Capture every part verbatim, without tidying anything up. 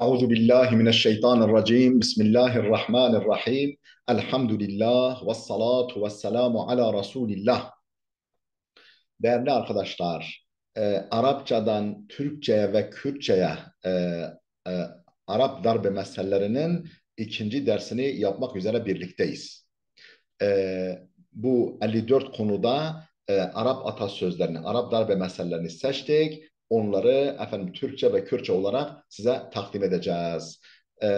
Euzu billahi mineşşeytanirracim. Bismillahirrahmanirrahim. Elhamdülillah. Vessalatu vesselamu ala Resulillah. Değerli arkadaşlar, e, Arapçadan Türkçeye ve Kürtçeye, e, e, Arap darbe meselelerinin ikinci dersini yapmak üzere birlikteyiz. E, bu elli dört konuda, e, Arap atasözlerini, Arap darbe meselelerini seçtik. Onları efendim Türkçe ve Kürtçe olarak size takdim edeceğiz. E,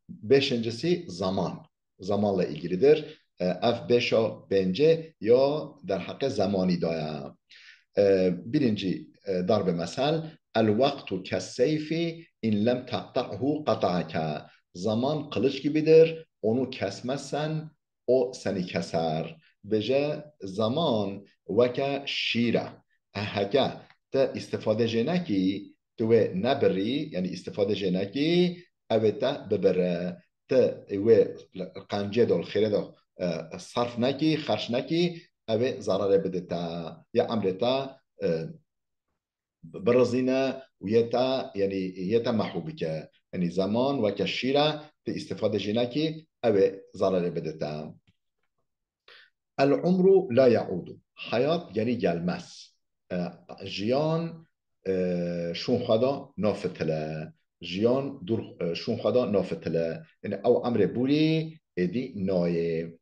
beşincisi zaman. Zamanla ilgilidir. E, ev beşa pêncê ya derheqê zemanî de ye. E, birinci, e, darbe mesel, "El waqtu kes seyfi in lem taqta'hu qata'ake." Zaman kılıç gibidir, onu kesmezsen o seni keser. Bêje, zaman weke şîr e. E, heke te îstifade jê nekî, tu wê nebirî, yani îstifade jê nekî, ew ê te bibire. Te wê li qencê de, li xêrê de, e, sarf nekî, xerç nekî, ew ê zararê bide te. Ya emrê te, e, birizîne û yê te, yani yê te mehû bike. Yani zaman weke şîr e, tu îstifade jê nekî, ew ê zararê bide te. El umru la yaudu. Hayat geri gelmez. E, jiyan, e, şûn xwe da nafitile. Jiyan dûr, e, şûn xwe da nafitile. Yani ew emrê bûrî êdî nayê.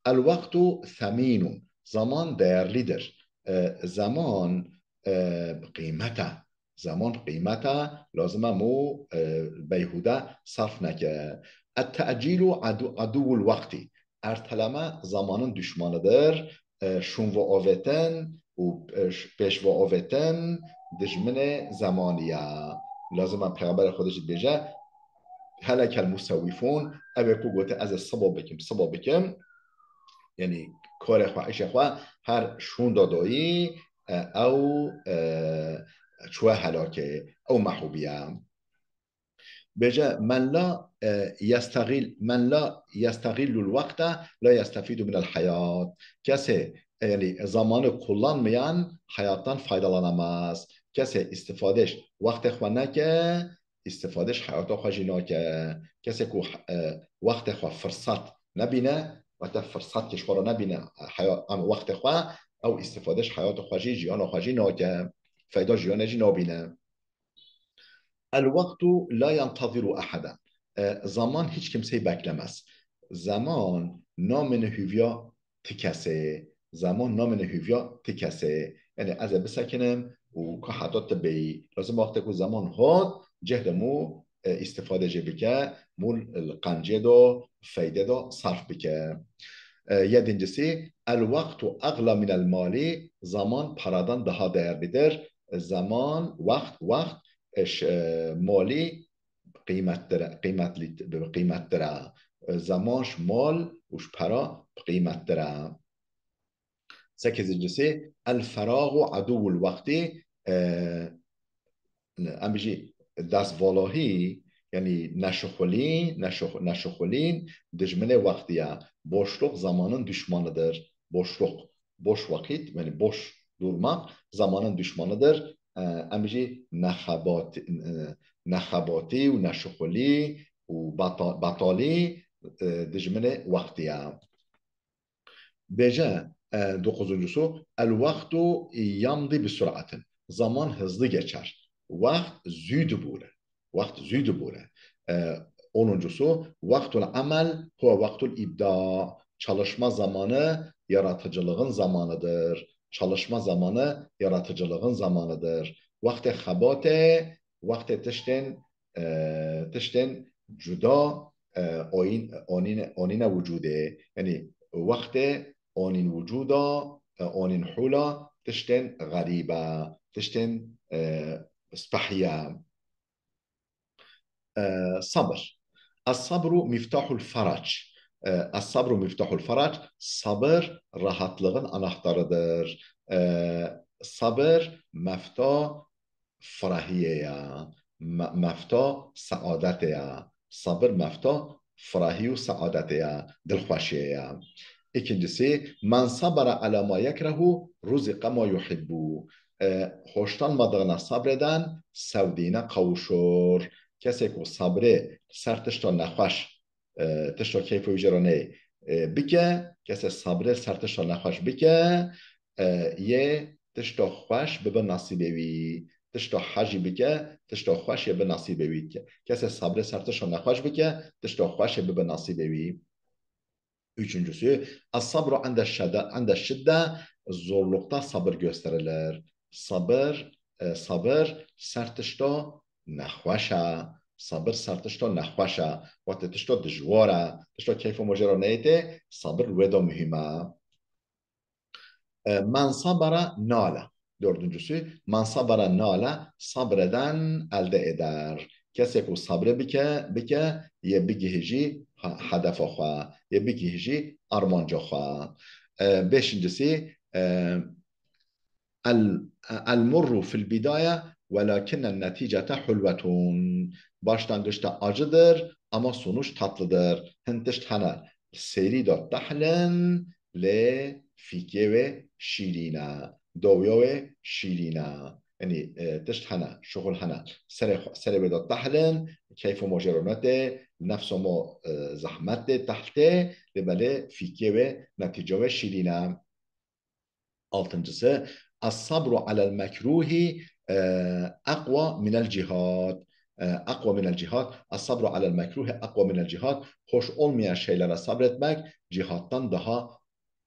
El waqtu semînun. Zaman değerlidir. E, zaman, e, qîmet e. Zaman qîmet e, lazim e mû, e, beyhude sarf neke. Et-te'cîlu adu-, aduvul waqtî. Erteleme zamanın düşmanıdır. E, şûn ve avêtin û, e, ş-, pêş ve avêtin dijminê zemanî ye. Lazim e Peyxamberê Xwedê jî dibêje, "Helekel musewwifûn", ew ê ku gote, "Ez ê sibo bikim, sibo bikim." Yani karê xwe, îşê xwe her şûn da dayî, e, ew, e, çûye helakê, ew mehû bûye. Bêje, "Men la, e, yestexîl, men la yestexîllul waqte la yestefîdu minel hayat." Kesê, e, yani zamanı kullanmayan hayattan faydalanamaz. Kesê îstifadê ji wextê xwe neke, îstifadê ji heyata xwe jî nake. Kesê ku, e, wextê xwe firsat nebîne, wate firsat ke ji xwe re nebîne, heya-, em wextê xwe, ew îstifadê ji heyata xwe jî, jiyana xwe jî nake. Feyda jiyanê jî nabîne. El waqtu la yantaziru ahaden. E, zaman hiç kimseyi beklemez. Zaman namêne hûviya ti kesê. Zaman namêne hûviya ti kesê. Yani ez ê bisekinim û ka heta ti bêyî. Lazim wextê ku zaman hat, cih de mû, e, îstifade jê bike, mû li qencê de, feyde de sarf bike. E, yedincisi, el waqtu agla minel mali, zaman paradan daha değerlidir. E, zaman, waxt, waxt, e, ş-, e, malî qîmettir e, qîmetli, qîmettir e. E, zaman ji mal û ji pera bi qîmettir e. Sekizincisi, el feragu aduvul waqtî, e, em jî destvalahî, yani neşixulîn, neşix-, neşixulîn dijminê waqtî ye. Boşluk zamanın düşmanıdır. Boşluk, boş vakit, yani boş durmak zamanın düşmanıdır. E, em jî nexebatî, e, nexebatî û neşixulî û beta-, betalî, e, dijminê wextî ye. Bêje, e, dokuzuncusu, el waqtu yamdi bi sur'atin. Zaman hızlı geçer. Waxt zû dibûre. Waxt zû dibûre. E, onuncusu, waqtul amel huwa waqtul ibda. Çalışma zamanı yaratıcılığın zamanıdır. Çalışma zamanı yaratıcılığın zamanıdır. Wextê xebatê, wextê tiştên, e, tiştên cuda, e, oyîn-, onîne, onîne wicûdê. Yani wextê onîn wicûda, e, onîn hûla tiştên xerîb e, tiştên, e, spehî ye. E, sabir. Es-sabru miftahul ferac. E, es-sabru miftahul ferac. Sabır rahatlığın anahtarıdır. E, sabır mefta ferahiyê ye. Me-, mefta seadetê ye. Sabir mefta ferahî û seadetê ye, dilxweşiyê ye. İkincisi, men sabara ala ma yekrehu, ruziqa ma yuhibbu. E, hoşlanmadığına sabreden sevdiğine kavuşur. Kesê ku sabrê li ser tişta nexweş, e, tişta keyfa wî jê re neyê, e, bike, kesê sabrê li ser tişta nexweş bike, e, yê tişta xweş bibe nasîbê wî. Tişta hejî bike, tişta xweş yê bi nasîbê wî dike. Kesê sabrê ser tişta nexweş bike, tişta xweş yê bibe nasîbê wî. Üçüncüsü, "Es-sabru inde şedde, inde şidde", zorlukta sabır gösterilir. Sabır, e, sabır ser tişta nexweş e. Sabır ser tişta nexweş e. Wextê tişta dijwar e, tişta keyfa ma jê re neyê tê, sabır wê de muhîm e. E, "Men sabara nale." Dördüncüsü, "Men sabara nale", sabreden elde eder. Kesê ku sabre bike, bike, yê bigihîjî ha-, hedefa xwe, yê bigihîjî armanca xwe. E, beşincisi, e, "El, el murru fil bidaye, welakinnen neticete hulwetun." Başlangıçta acıdır, ama sonuç tatlıdır. Hin tişt hene, sêrî de tehlin, lê fîkê wê şîrîn e, dawiya wê şîrîn e. Yanî, e, tişt hene, şuxul hene. Serê xwe, serê wê de tehlin, keyfa ma jê re netê, nefsa ma, e, zehmet tê, tehl tê, lê belê fîkê wê, netîca wê şîrîn e. Altıncısı, "Es-sabru alel mekruhi, e, ekwa minel cihad." E, ekwa minel cihad. "Es-sabru alel mekruhi ekwa minel cihad." Hoş olmayan şeylere sabretmek cihattan daha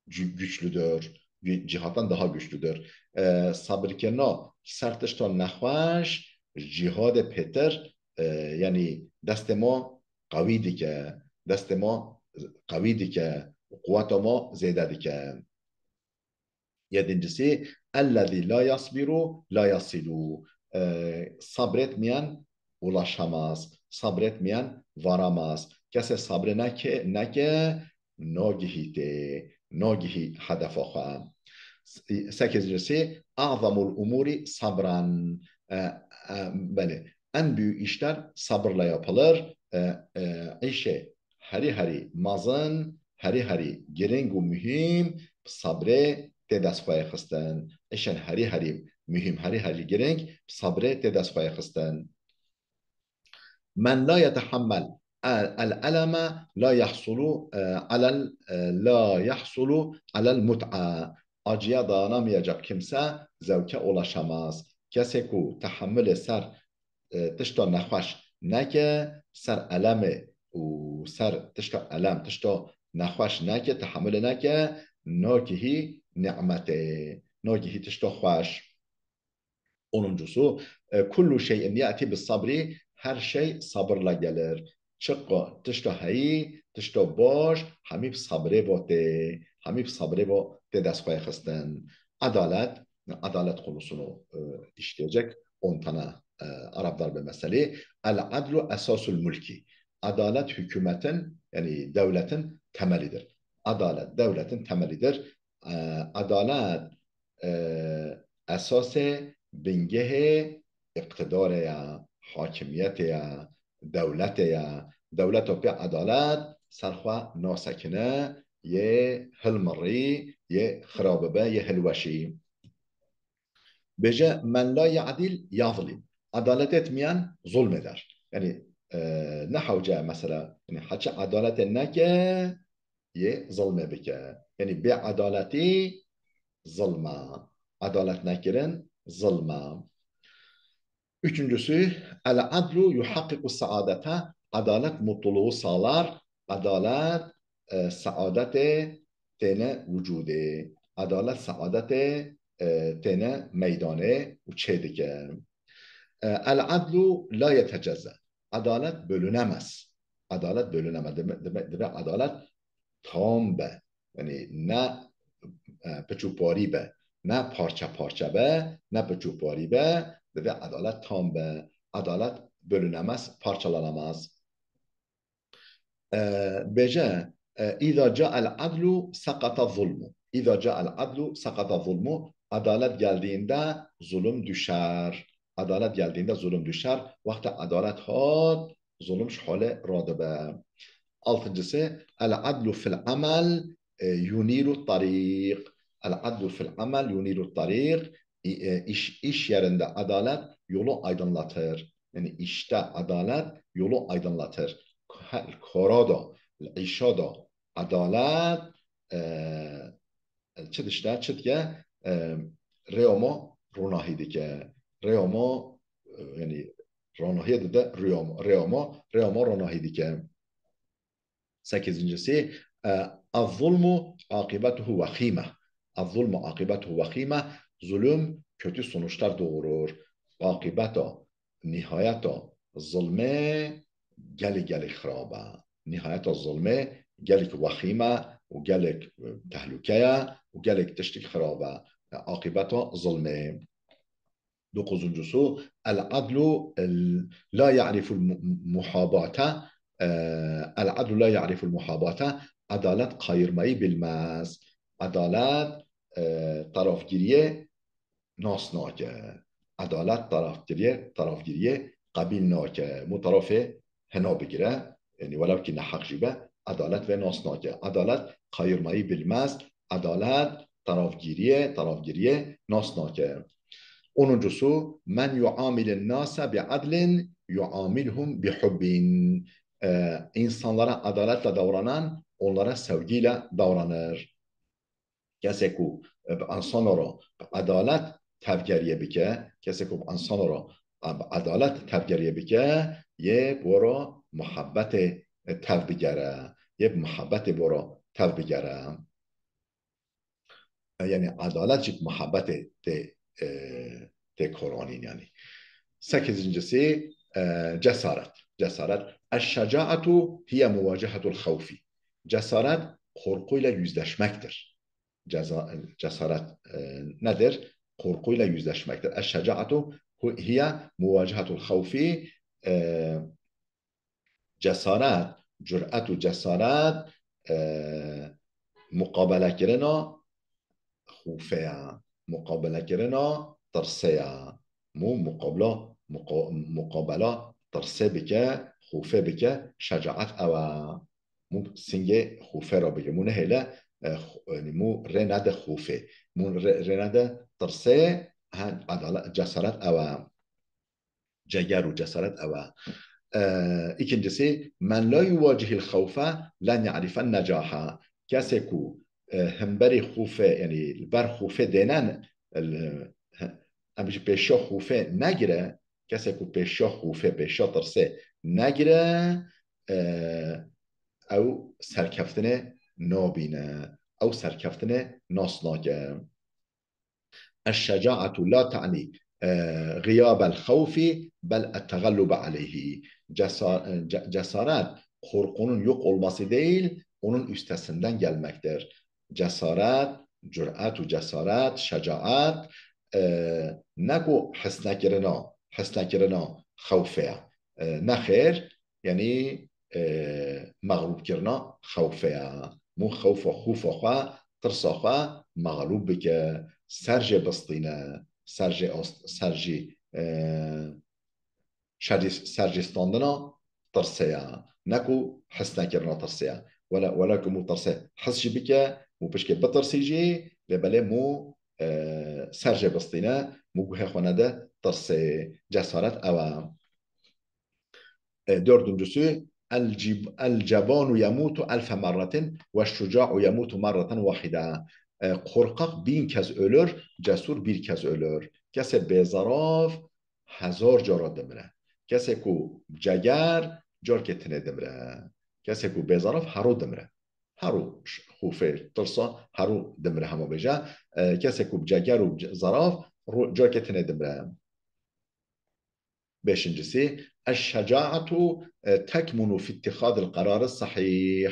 gü-, güçlüdür. Gü-, cihattan daha güçlüdür. E, sabirkirina ser tişta nexweş, cihadê pêtir, e, yanî destê ma qewî dike, destê ma qewî dike, quweta ma zêde dike. Yedincisi, "Ellezî la yasbiru la yasilu." E, sabretmeyen ulaşamaz. Sabretmeyen varamaz. Kesê sabre neke, neke, nagihî tê, nagihî hedefa xwe. S-, sekizincisi, "Azamul umuri sabran." E, e, belê, en büyük işler sabırla yapılır. E, e, işê herî herî mezin, herî herî giring û muhîm bi sabrê tê dest xwe yê xistin. Îşên herî herî muhîm, herî herî giring bi sabrê tê dest xwe yê xistin. "Men la yetehemmel el, el eleme la yahsulu, e, alel, e, la yahsulu alel mut'a." Acıya dayanamayacak kimse zevke ulaşamaz. Kesê ku tehammülê ser, e, tişta nexweş neke, ser elemê û ser tişta elem, tişta nexweş neke, tehammülê neke, nagihî nimetê, nagihî tişta xweş. Onuncusu, e, "Kullu şeyin ya'ti bis sabri", her şey sabırla gelir. Çiqa tişta heyî, tişta baş, hemî bi sabrê ve tê, hemî bi sabrê ve tê dest xwe yê xistin. Adalet, adalet konusunu, e, işleyecek. On tane, e, Arap darbe meseleyi. "El adlu esasul mulki." Adalet hükümetin, yani devletin temelidir. Adalet devletin temelidir. E, adalet, e, esasê bingehê îqtidarê ye, hakimiyetê ye, dewletê ye. Dewleta pê edalet ser xwe nasekine, yê hilmirî, yê xirabibe, yê hilweşî. Bêje, "Men la ya'dil yazlim." Adalet etmeyen zulm eder. Yani, e, ne hewce mesela, yani, heçi adaletê neke, yê zilmê bike. Yani bê edaletî zilm e. Adalet nekirin zilm e. Üçüncüsü, "El adlu yuhakkiku saadete." Adalet mutluluğu sağlar. Adalet, e, saadetê têne vücudê. Adalet saadetê, e, têne meydanê û çêdike. E, "El adlu la yetecezze." Adalet bölünemez. Adalet bölünemez. Deme-, deme-, deme adalet tam be. Yani ne, e, piç û parî be, ne parça parça be, ne piç û parî be, divê adalet tam be. Adalet bölünemez, parçalanamaz. E, bêje, e, "İza ca'el adlu sakata zulmu." "İza ca'el adlu sakata zulmu." Adalet geldiğinde zulüm düşer. Adalet geldiğinde zulüm düşer. Wexta adalet hat, zulüm ji holê radibe. Altıncısı, "El adlu fil amel, e, yuniru tariq." "El adlu fil amel yuniru tariq." İ-, e, iş, iş yerinde adalet yolu aydınlatır. Yani işte adalet yolu aydınlatır. He-, li kora da, li îşa da adalet, e, çi dişte, çi dike, e, rêya me ronahî dike. Rêya me, e, yani ronahiyê dide rêya me, rêya me, rêya me ronahî dike. Sekizincisi, e, "Ez-zulmu aqibetuhu vehîme." "Ez-zulmu aqibetuhu vehîme." Zulüm kötü sonuçlar doğurur. Akibeta, nihayeta zulmê gelek, gelek xirab e. Nihayeta zulmê gelek vehîme û gelek, e, tehlûke ye û gelek tiştek xirab e. E, akibeta zulmê. Dokuzuncusu, "El-adlu, el-, la ya'riful mu-, muhabata." E, "El-adlu la ya'riful muhabata." Adalet kayırmayı bilmez. Adalet, e, tarafgiriyê nas nake. Adalet tarafgiriyê, tarafgiriyê qebîl nake. Mu tarafê hena bigire, yani welew ki neheq jî be, adalet vê nas nake. Adalet kayırmayı bilmez. Adalet tarafgiriyê, tarafgiriyê nas nake. Onuncusu, "Men yuamilin nase bi adlin yuamilhum bi hubbin." E, insanlara adaletle davranan onlara sevgiyle davranır. Kesê ku bi insana re bi adalet tevgeriye bike, kesê ku bi insana re bi adalet tevgeriye bike, yê bi we re muhabbetê tev bigere, yê bi muhabbetê bi we re tev bigere. E, yani adalet jî bi muhabbetê tê, e, tê koranîn yani. Sekizincisi, e, cesaret. Cesaret. "Eş-şecaetu hiye muvacehetul xawfi." Cesaret korkuyla yüzleşmektir. Ceza-, cesaret, e, nedir? Korkuyla yüzleşmektir. "Eş-şecaetu hu-, hiye muvacehetul xawfi." E, cesaret, cüret û cesaret, e, muqabelekirina xûfê ye. Muqabelekirina tirsê ye. Mu muqabla, muqa-, muqabela tirsê bike, xûfê bike, şecaet ew e. Mu singê xûfê re bike. Mu nehêle, e, xu-, yani mu rê nede xûfê. Mu rê, rê nede tirsê, he, adale-, cesaret ew e. Ceger û cesaret ew e. E, ikincisi, "Men la yuvacihil xawfe len ya'rifen necaha." Kesê ku, e, hemberî xûfê, yani li ber xûfê dênen, el-, he, em jî pêşiya xûfê negire, kesê ku pêşiya xûfê, pêşiya tirsê negire, e, ew serkeftinê nabîne, ew serkeftinê nas nake. "Eş-şecaetu la te'ni, e, gıyabel xawfi bel et-tegallube aleyhi." Cesa-, e, ce-, cesaret korkunun yok olması değil, onun üstesinden gelmektir. Cesaret, cüret û cesaret, şecaet, e, ne ku hisnekirina, hisnekirina xewfê ye. E, nexêr, yani, e, mexlûbkirina xewfê ye. Mû xewfa, xûfa xwe, tirsa xwe mexlûb bike, ser jê bistîne, ser jê ast-, ser jî, e, şer jî, ser jî standina tirsê ye. Ne ku hisnekirina tirsê ye. Wele, wele ku mû tirsê his jî bike, mû pişkê bitirsî jî, lê belê mû, e, ser jê bistîne, mû guhê xwe nede tirsê. Cesaret ew e. E, dördüncüsü, "El cib-, el cebanu yemutu elfe merretin ve şuca'u yemutu merreten wahide." E, korkak bin kez ölür, cesur bir kez ölür. Kesê bêzerav hezar cara dimire. Kesê ku ceger carkê tinê dimire. Kesê ku bêzerav herû dimire. Herû ş-, xûfê, tirsa, herû dimire hema bêje. E, kesê ku bi ceger û ce-, zerav, ro-, carkê tinê dimire. Beşincisi, "Eş-şecaetu, e, tekmunu fi ittihadil karari sahih."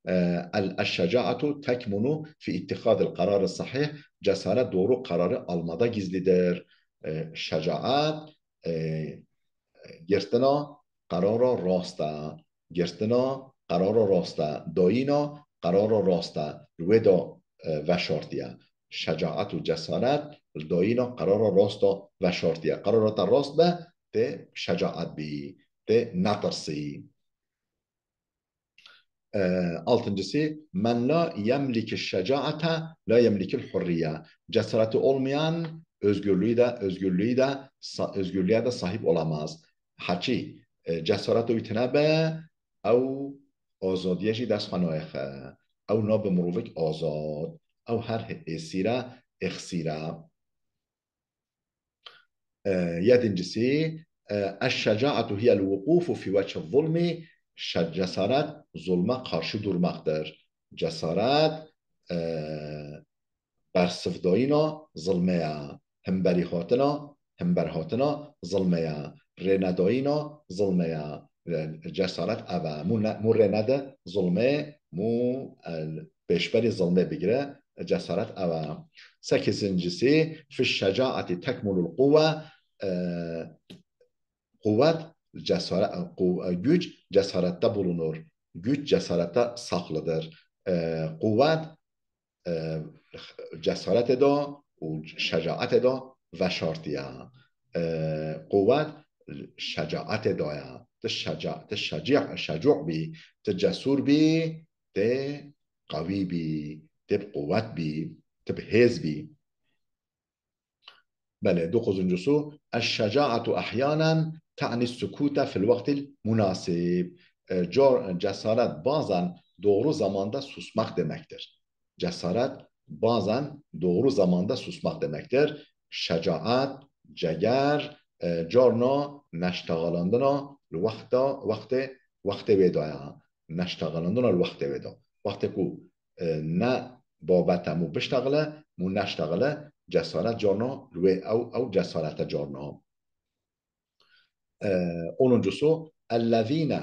E, el, "Eş-şecaetu tekmunu fi ittihadil karari sahih." Cesaret doğru kararı almada gizlidir. E, şecaet, e, girtina karara rast e. Girtina karara rast e. Dayîna karara rast e. Li wê de, e, veşartiye. Şecaet û cesaret li dayîna karara rast de veşartiye. Karara te rast be, tê şecaet bî, tê netirsî. E, altıncısı, "Men la yemliki şecaete la yemlikil hurriye." Cesareti olmayan özgürlüğü de, özgürlüğü de, sa-, özgürlüğe de sahip olamaz. Heçî, e, cesaret wî tine be, ew azadiye jî dest xwe nayexe. Ew nabe mirovek azad. Ew her êsîre, êxsîre. E, yedincisi, e, "Eşşecaetu hiyel wukufu fi wechî zulmi", şe-, cesaret zulme karşı durmaktır. Cesaret, e, bersivdayîna zilme ye. Himberî hatina, himberhatina zilme ye. Rênedayîna zilme ye. E, cesaret ev e. Mû ne-, mû rênede zilmê, mû, e, pêşberî zilmê bigire, cesaret ev e. Sekizincisi, "Fi şecaeti tekmulul quwwe", e, quwwet, cesare-, quw-, güç cesarette bulunur. Güç cesarette saklıdır. E, quwwet, e, cesaretê de û şecaetê de veşartiye. E, quwwet şecaetê de ye. Tu şeca-, tu şeca-, şecu bî, tu cesûr bî, tê qewî bî, tê bi quwwet bî, tu bi hêz bî. Belê, dokuzuncusu, "Eşşecaetu ehyanen te'ni sukute fil waqtil munasib." E, cor-, cesaret bazen doğru zamanda susmak demektir. Cesaret bazen doğru zamanda susmak demektir. Şecaet, ceger, e, carna neştexelandina li wexta, wextê, wextê wê de ye. Neştexelandina li wextê wê de. Wextê ku, e, ne babet e mû biştexile, mû neştexile, cesaret carna li wê ew, ew cesarete carna. E, onuncusu, "Ellezîne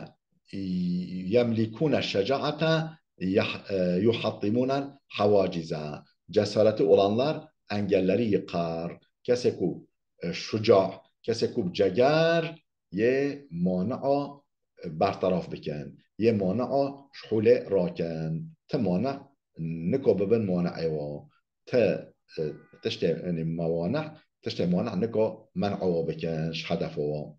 yemlîkûne şecaete yah-, e, yuhattimûnel hewacize." Cesareti olanlar engelleri yıkar. Kesê ku, e, şuca, kesê ku ceger yê mani'a bertaraf bikin. Yê mani'a ji holê rakin. Ti mani niko bibin mani'ê wa. Ti, e, tiştê, yanî mewani, tiştê mani niko men'a wa bikin ji hedefa wa.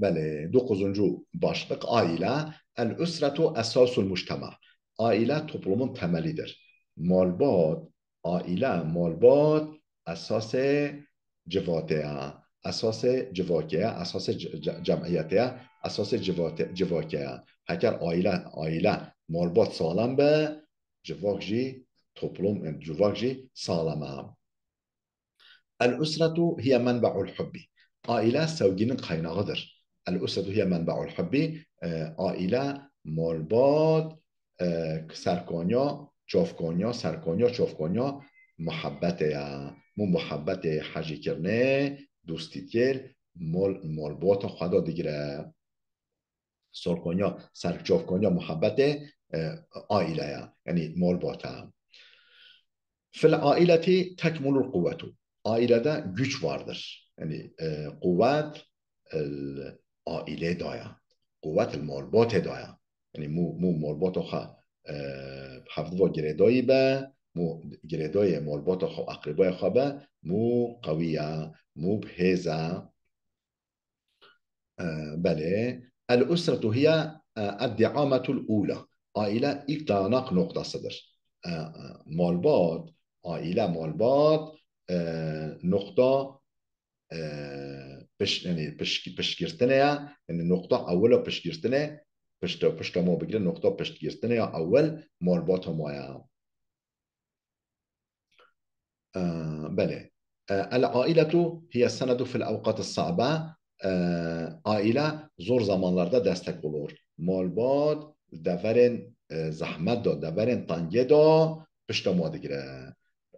Belê, dokuzuncu başlık, aile. El usretu esasul mujtema. Aile toplumun temelidir. Malbat, aile, malbat esasê civatê ye. Esasê civakê ye, esasê c-, c-, cemiyetê ye, esasê civate-, civakê ye. Heger aile, aile, malbat salam be, civak jî, toplum, civak jî salam e. El usretu hiye menbe'ul hubbi. Aile sevginin kaynağıdır. El usretu hiye menbe'ul hubbi. E, aile malbat, e, serkanya, çavkanya, serkanya, çavkanya muhabbetê ye. Mû muhabbetê hecîkirinê, dostîtiyê mal, malbata xwe de digire. Sorkonya, serçavkonya muhabbetê, e, aile ye. Yanî malbat e. Fil aileti tekmulul quwwetu. Ailede güç vardır. Yanî, e, quwwet, e, ailê de ye. Quwwet li malbatê de ye. Yanî mû, mû malbata xwe, e, hevdiva girêdayî be, mû girêdayê malbata xwe, eqrîbaya xwe be, mû qewî ye, mû bi hêz e. E, belê. El usretu hiye, e, eddiametul ula. Aile ilk dayanak noktasıdır. E, e, malbat, aile malbat, e, nokta, e, piş-, yanî piş-, piştgirtinê ye. Yanî nokta ewila piştgirtinê, pişta, pişta ma bigire nokta piştgirtinê ya ewil malbata ma ye. E, belê. E, el ailetu hiye senedu fil ewqatis sa'be. E, aile zor zamanlarda destek olur. Malbat deverên, e, zehmet de, deverên tengê de pişta ma digire.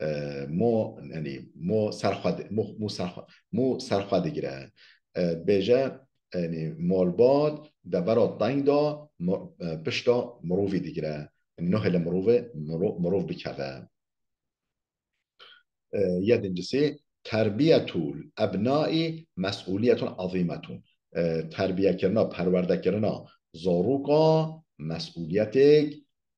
E, mo, yanî mo serxwe di-, mo, mo serxwe, mo serxwe digire. E, bêje, yanî malbat devera teng de mo, e, pişta mirovî digire. Yanî nahêle mirovê, miro-, mirov bikeve. E, yedincisi, terbiyetul ebnai mes'uliyetun azimetun. E, terbiyekirina, perwerdekirina zaroka mes'uliyetek,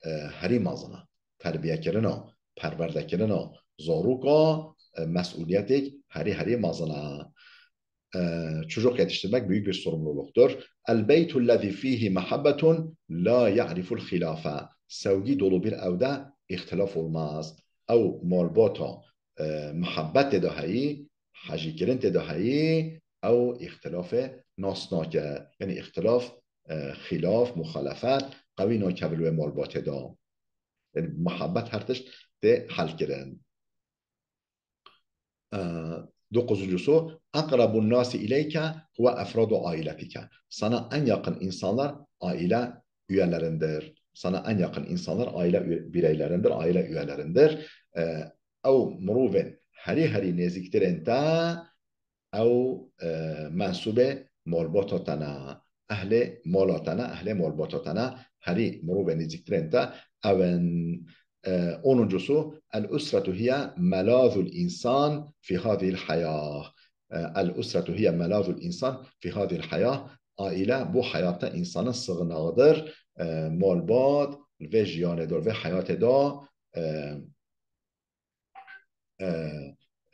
e, herî mezin e. Terbiyekirina, perwerdekirina zaroka, e, mes'uliyetek herî, herî mezin e. E, çocuk yetiştirmek büyük bir sorumluluktur. El beytullezî fîhî mehabbetun la ya'riful xîlafe. Sevgi dolu bir evde ihtilaf olmaz. Ew malbata, e, muhabbet tê de heyî, hecîkirin tê de heyî, ew îxtilafê nas nake. Yanî îxtilaf, e, xilaf, muxalefet qewî nake bi wê malbatê de. Yanî bi muhabbet her tişt tê helkirin. E, dokuzuncusu, "Akrabun nasi ileyke huve efradu ailetike." Sana en yakın insanlar aile üyelerindir. Sana en yakın insanlar aile üye-, bireylerindir, aile üyelerindir. E, ew mirovên herî herî nêzîktirên te, ew, e, mensûbê malbata te ne, ehlê mala te ne, ehlê malbata te ne, herî mirovê nêzîktirên te ew in. E, onuncusu, "El usretu hiye melazul insan fi hadihil heyah." E, "El usretu hiye melazul insan fi hadihil heyah." Aile bu hayatta insanın sığınağıdır. E, malbat, vê jiyanê de, vê hayatê de, e, e,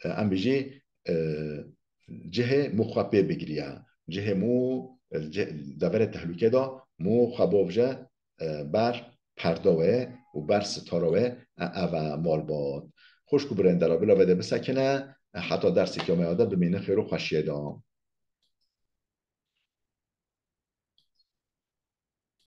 e, em bijî, e, cihê mû xwe pê bigiriye. Cihê mû, e, cih-, deverê tehlûkê de mû xwe bovje, e, ber perda wê û ber sitara wê, e, ev e malbat. Xwişk û birên dera bila vê de bisekine, e, heta dersê kêmaya de bimîne xêr û xweşiyê de.